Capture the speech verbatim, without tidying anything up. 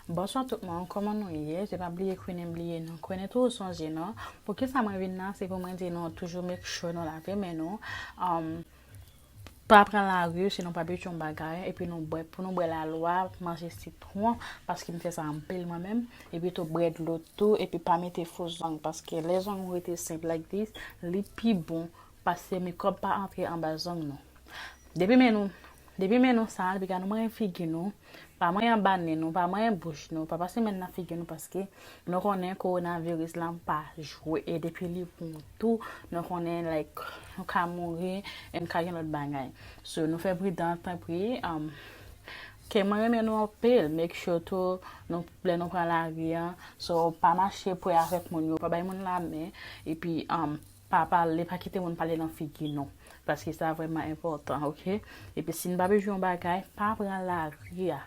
Bonswa tout moun, kòman nou ye? Se pa bliye Queen M bliye non. Queen M toujou sonje non. Poukisa mwen vin la? Se pou mwen di nou toujou make sure nou lave men nou. Um, pa pran lari si nou pa bezwen yon bagay, epi nou bwè, pou nou bwè lalwa, manje sitwon, paske m fè sa anpil mwen menm, epi tou bwè dlo tou, epi pa mete fo zong, paske lè zong ou rete senp like this, li pi bon, paske mikwòb pa antre anba zong nou. Depi men nou, depi men nou sal, piga nou manyen figi nou, pa manyen anba nen nou, pa manyen bouch nou, pa pase men nan figi nou, paske nou konnen kowonaviris la pa jwe, e depi li pran tou, nou konnen like nou ka mouri, e nou ka gen lòt bagay. So nou fè pridan tanpri. Um, ke mwen renmen nou anpil, make sure tou nou lè nou pran lari an, so pa mache pre avèk moun yo, pa bay moun lamen, epi um, pa pale, pa kite moun pale nan figi nou, paske sa vrèman enpòtan, oke? Epi si n pa bezwen yon bagay, pa pran lari a.